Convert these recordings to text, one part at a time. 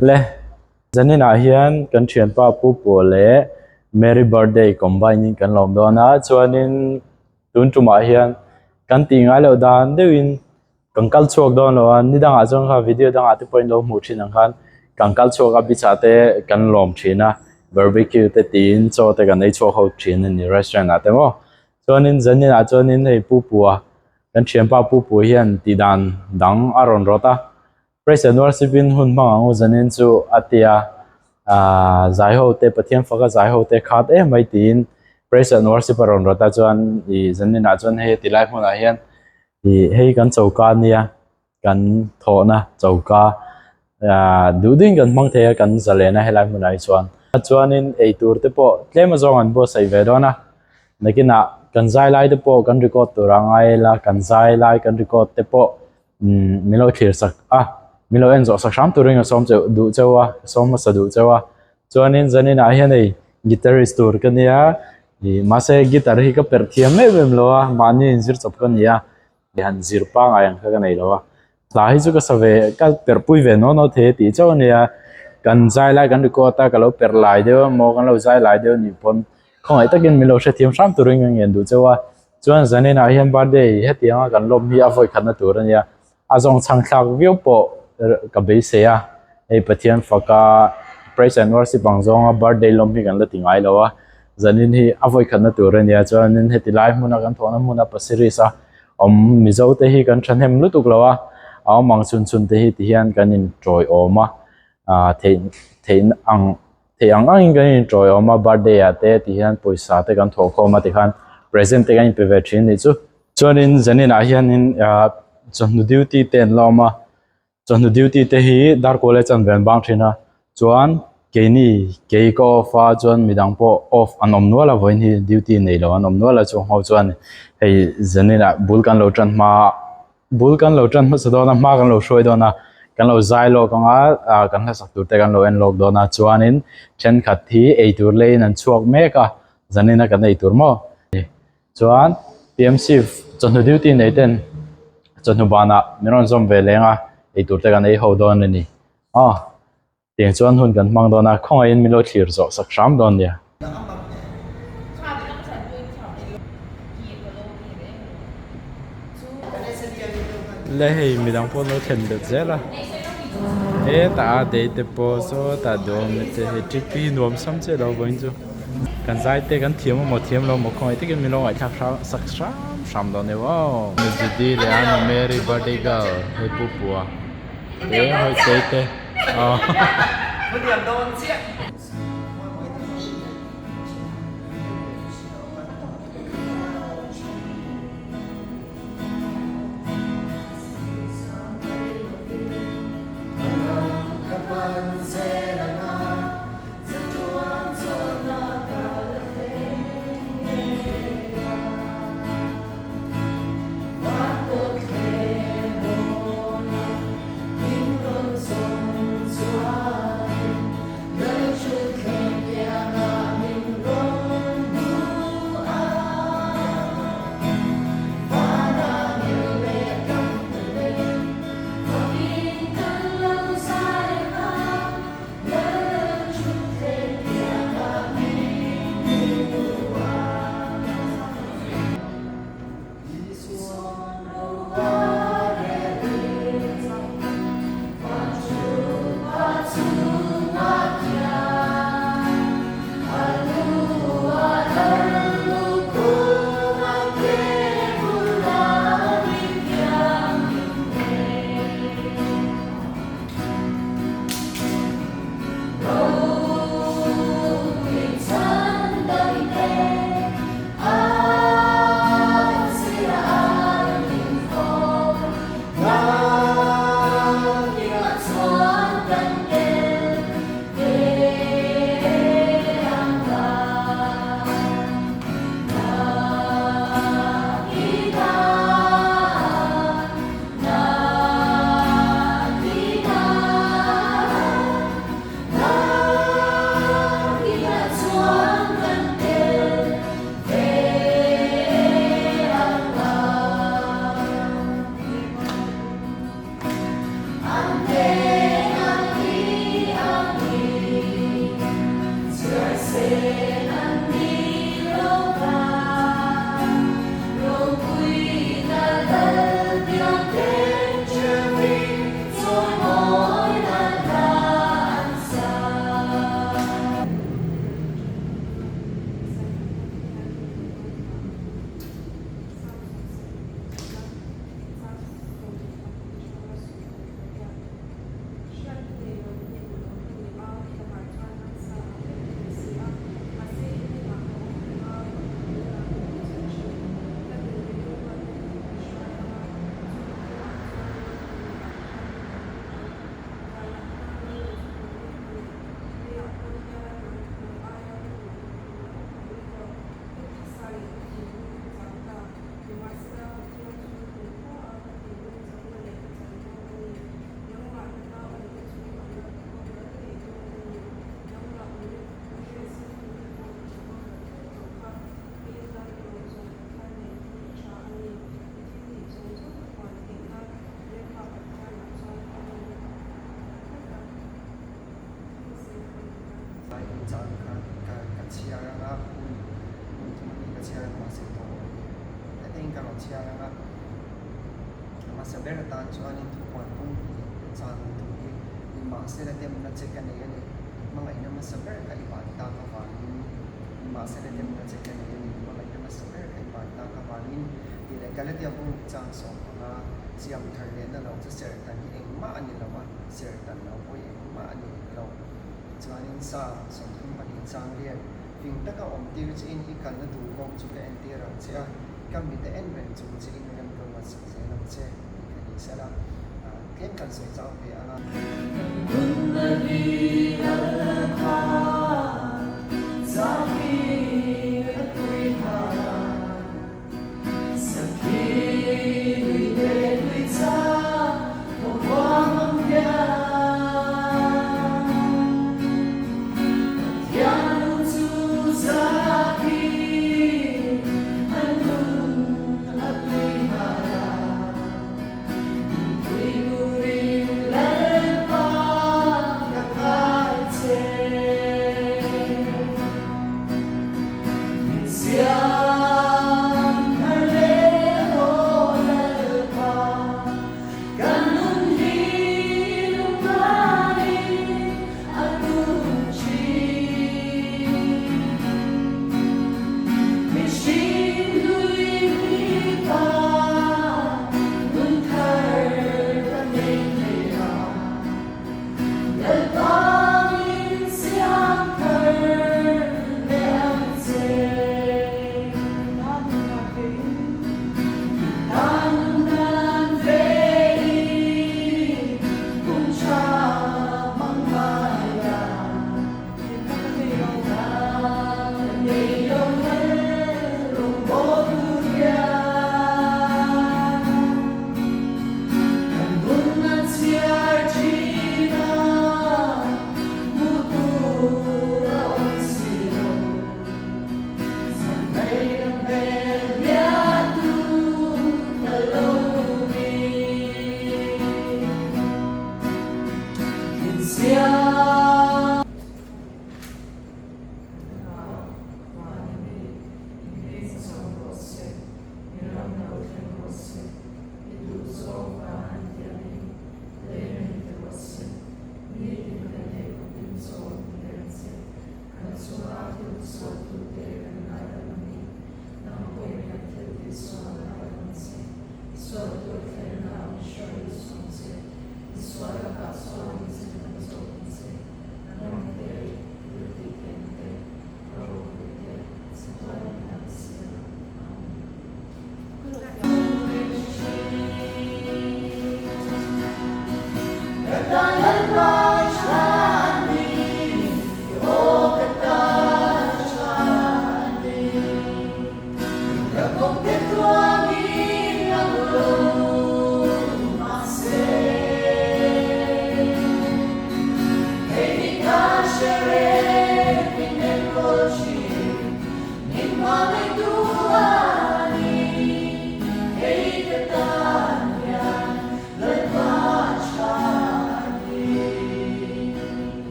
Le, zaninah hian kan thianpa Pu Pua leh Mary birthday combine in kan lawm dawn a, chuanin tun tumah hian kan tih ngai loh dan deuhin kan kal chhuak dawn lo a, ni dangah chuan kha video dangah te pawhin lo hmuh thin ang khan kan kal chhuak a beach ah te kan lawm thin a, barbecue te tiin chaw te kan ei chhuak ho thin a ni restaurant ah te maw. Chuanin zaninah chuanin hei Pu Pua kan thianpa Pu Pua hian tih dan dang a rawn rawt a. Praise and worship in hun hmang ang u zanin chu a ti a, aaa zai ho te Pathian faka zai ho te khat em mai tiin praise and worship a rawn rawt a chuan ih zaninah chuan hei ti lai hmunah hian ih hei kan choka nia kan thawhna choka aaa duh duhin kan hmang thei a kan zalen a helai hmunah hi chuan chuanin eitur te pawh tlem azawng an buatsaih ve dawn a nakinah kan zai lai te pawh kan record tur a ngai ila kan zai lai kan record te pawh. Umm min lo thlir sak a, min lo en zawh sak hram turin ka sawm cheu duh cheu a, ka sawm hmasa duh cheu a. Chuanin zaninah hian hei guitarist tur ka nia, ih mahse guitar hi ka perh thiam em em lo a, mahni inzir chawp ka ni a, ih han zir pangngai ang kha ka nei lo a. Hla hi chu ka sa ve, ka perh pui ve naw naw thei a tih chauh a nia, kan zai lai kan record a, ka lo perh lai deuh emaw kan lo zai lai deuh anih pawn khawngaih takin min lo hrethiam hram turin ka ngen duh cheu a. Chuan zaninah hian birthday hetianga kan lawm hi a vawi khatna tur a nia, a zawng chhang thlak viau pawh ka beisei a, hei Pathian faka praise and worship ang zawnga birthday lawm hi kan la ti ngai lo a, zanin hi a vawi khatna tur a nia, chuanin heti lai hmuna kan thawhna hmuna Pasir Ris a awm Mizo te hi kan thahnem lutuk lo a, a awm ang chhun chhun te hi tihian kan intawiawm a, ah theih theih ang. Theih ang angin kan intawiawm a, birthday ah te ti hian pawisa te kan thawh khawm a tikhan present te kan inpe ve thin anih chu. Chuanin zanin ah hianin ah chawhnu duty te an la awm a, chawhnu duty te hi darkawl leh chanve an bang thin a, chuan keini kei ka off a chuan midang pawh off an awm nual a vawiin hi duty nei lo an awm nual a chung ho chuan hei zanin ah bul kan lo tan hma. Bul kan lo tan hmasa dawn a, hma kan lo hruai dawn a, kan lo zai lawk ang a, ah kan hlasak tur te kan lo en lawk dawn a, chuanin thenkhat hi eitur leiin an chhuak mek a, zanin a kan eitur maw? Chuan PMC chawhnu duty nei ten chawhnu banah min rawn zawm ve leng a, eitur te kan ei ho dawn a ni. Aw. Tiang chuan hun kan hmang dawn a, khawngaihin min lo thlir zawh sak hram dawn nia. Le hei midang pawh an lo thlen bet zel a, hetah a dei te pawh sawtah duhawm te hei trip hi nuam sam chiah lo vawiin chu kan zai te kan thiam emaw thiam lo emaw khawngaih takin min lo ngaihthlak hram sak hram hram dawn nia aw. Judy leh a nu Mary birthday girl hei pu pua. Te hawi chei te aw. sawi tawh awm e. Hetiang ka rawn chhiar ang a, a hmasa ber atan chuanin thupuan pumhnih chang lutuk hi nimahsela demna che ka nei a ni, i hmangaihna hmasa ber kha i van tak avangin, nimahsela demna che ka nei a ni, i hmangaihna hmasa ber kha i van tak avangin tih leh Galatia bung chang 15 siam thar lehna lo chu serhtan hi engmah a ni lo a, serhtan lo pawh hi engmah a ni hek lo. Tichuanin Psalm 32 chang riat, Fing taka awm tir chiin i kalna tur kawng chu ka entir ang che a, ka mit a en reng chung chiin rem ka ruatsak zel ang che tih ka ni sela. Tlem kan sawi chau ve ang a.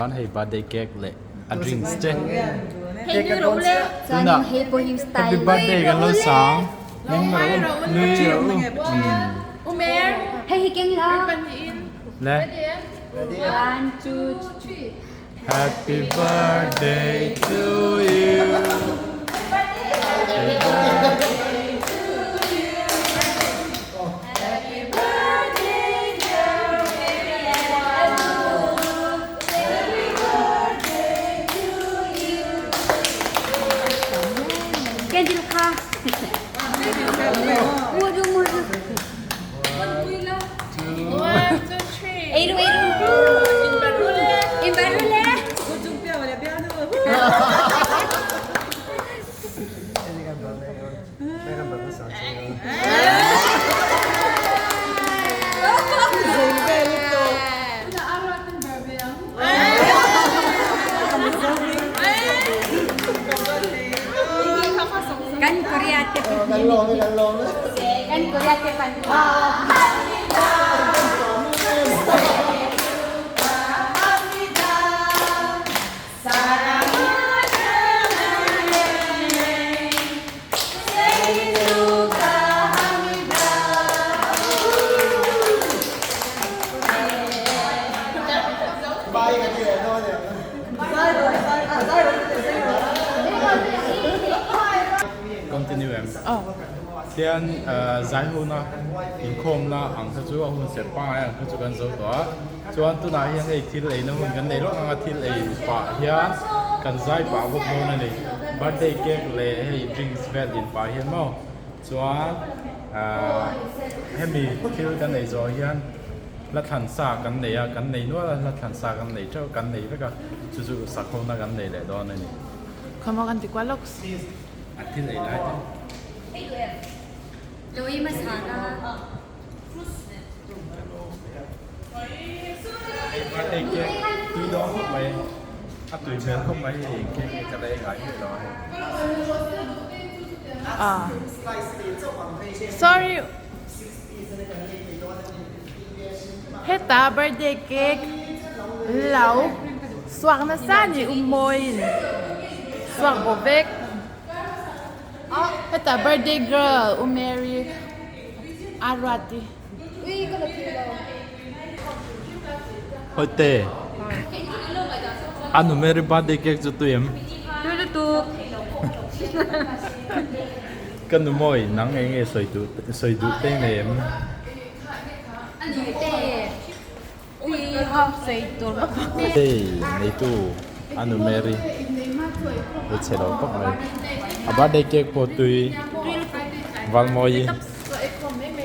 Chuan hei birthday cake leh a drinks te Hei nui rawh u le. Tunah happy birthday kan lo sang nui rawh u. Hei hi keng la. Le. One, two, three. Happy birthday to you. Happy birthday to you. Happy birthday dear Happy birthday to you. Candle kha. Mu du mu du. Ei ru ei ru. In barule. Kan Korea te Kan Korea te pan. Continue em? Tian zai huna inkhawmna ang kha chu a hun serh pangngai ang kha chu kan zo tawh a. Chuan tunah hian hei thil eina hun kan nei lawk ang a, thil ei pah hian kan zai pah bawk dawn a ni. Birthday cake leh hei drinks vel in pah hian maw chuan ahh hemi thil kan ei zawh hian hla thlan sa kan nei a, kan nei nual a, hla thlan sa kan nei teuh kan nei vek a, chu chu sakhawna kan nei leh dawn a ni. Khawmaw kan ti kual lawk. A thil ei lai te. Hei cake tui dawn khawp mai a tui hmel khawp mai hei cake hi ka la ei ngai miah lo a hei. Sorry heta birthday cake lo suak nasa ni umawiin suak bawk vek. Heta birthday girl U Mary a ruat i. Hoite a nu Mary birthday cake chu tui em? Tui lutuk. Ka nu mawi nang eng nge sawi duh sawi duh te nei em? Hei neitu a nu Mary i chhe lo khawp mai a birthday cake pawh tui Valmawi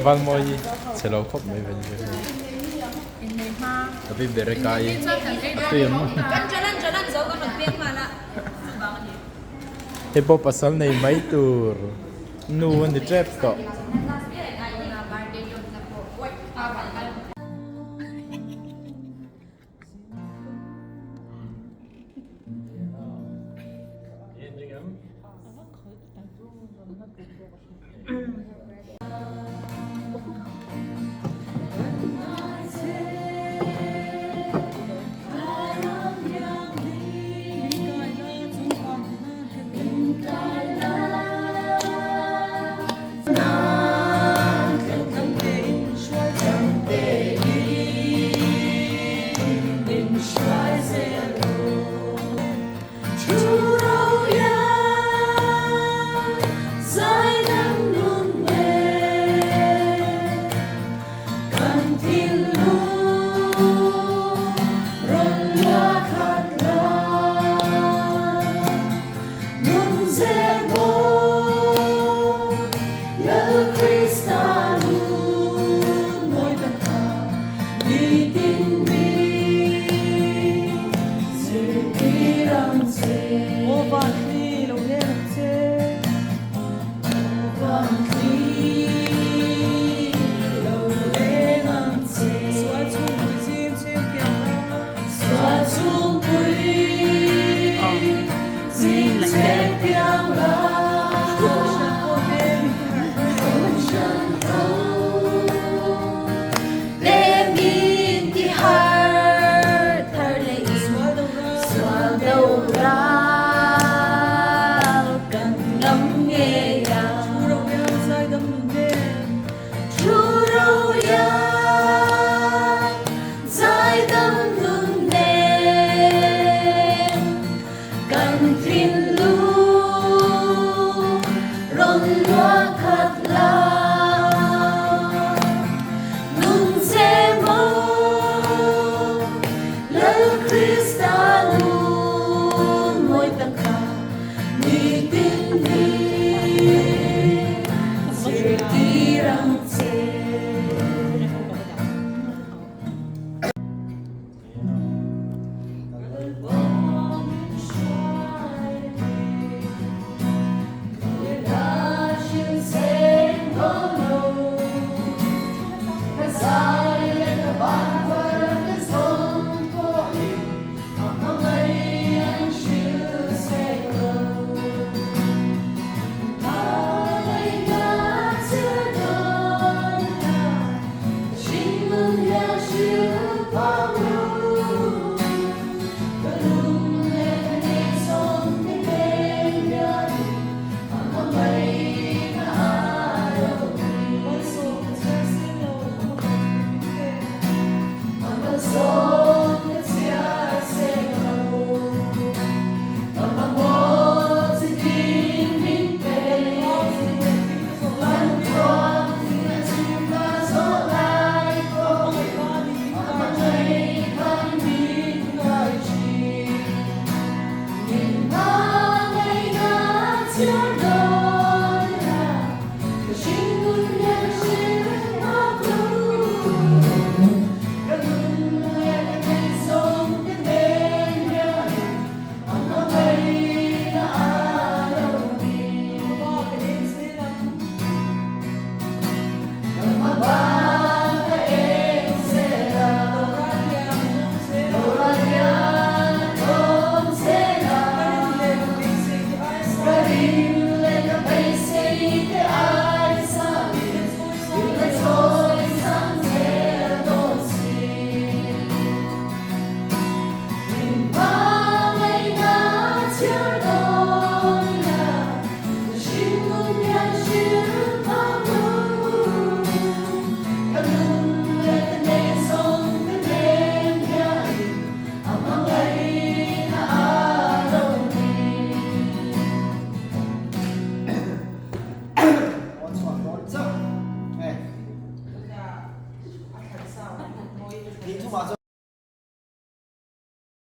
Valmawi chhe lo khawp mai ka pi Bereka i a tui em hei pawh pasal nei mai tur nu a ni tep tawh.